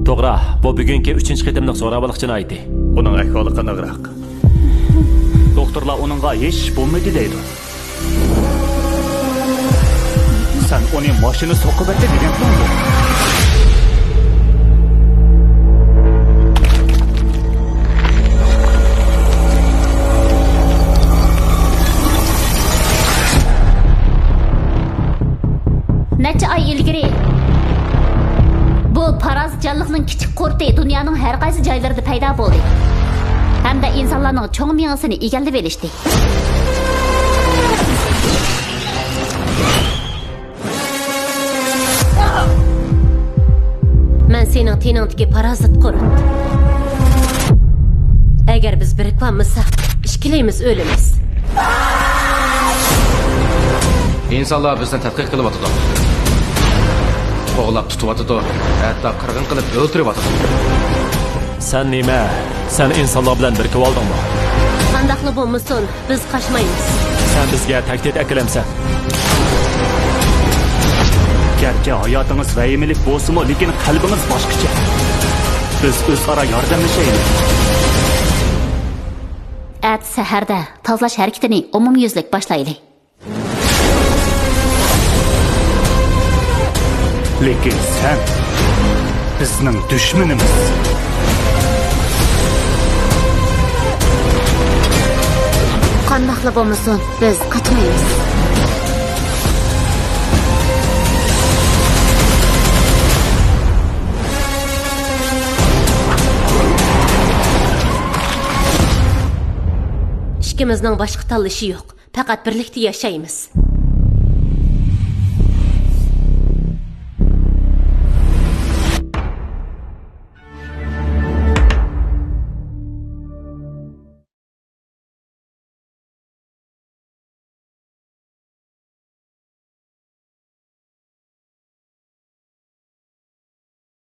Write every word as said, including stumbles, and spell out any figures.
توغرا، بۇ بۈگۈنكى ئۈچىنچى قېتىملىق زوراۋانلىق جىنايىتى. ئۇنىڭ ئەھۋالى قانداقراق؟ دوختۇرلار ئۇنىڭغا ھېچ ئىش بولمىدى دەيدۇ. سەن ئۇنى ماشىنا سوقۇۋەتتى دېگەنتىڭ. نەچچە ئاي ئىلگىرى بۇ پارازىت جانلىقنىڭ كىچىك قۇرتى دۇنيانىڭ ھەر قايسى جايلىرىدا پەيدا بولدى ھەمدە ئىنسانلارنىڭ چوڭ مېڭىسىنى ئىگىلىۋېلىشتى. مەن سېنىڭ تېنىڭدىكى پارازىت قۇرت. ئەگەر بىز بىرىكىۋالمىساق، ئىككىلەيمىز ئۆلىمىز. ئىنسانلار بىزنى تەتقىق قىلىۋاتىدۇ. قوغلاپ تۇتۇۋاتىدۇ. ھەتتا قىرغىن قىلىپ ئۆلتۈرۈۋاتىدۇ. سەن نېمە؟ سەن ئىنسانلار بىلەن بىرىكىۋالدىڭمۇ؟ قانداقلا بولمىسۇن، بىز قاچمايمىز. سەن بىزگە تەھدىت ئەكېلەمسەن؟ گەرچە ھاياتىڭىز ۋەھىمىلىك بولسىمۇ، لېكىن قەلبىڭىز باشقىچە. بىز ئۆزئارا ياردەملىشەيلى. ئەتە سەھەردە تازىلاش ھەرىكىتىنى ئومۇميۈزلۈك باشلايلى. لېكىن سەن بىزنىڭ دۈشمىنىمىز. قانداقلا بولمىسۇن، بىز قاچمايمىز. ئىككىمىزنىڭ باشقا تاللىشى يوق. پەقەت بىرلىكتە ياشايمىز.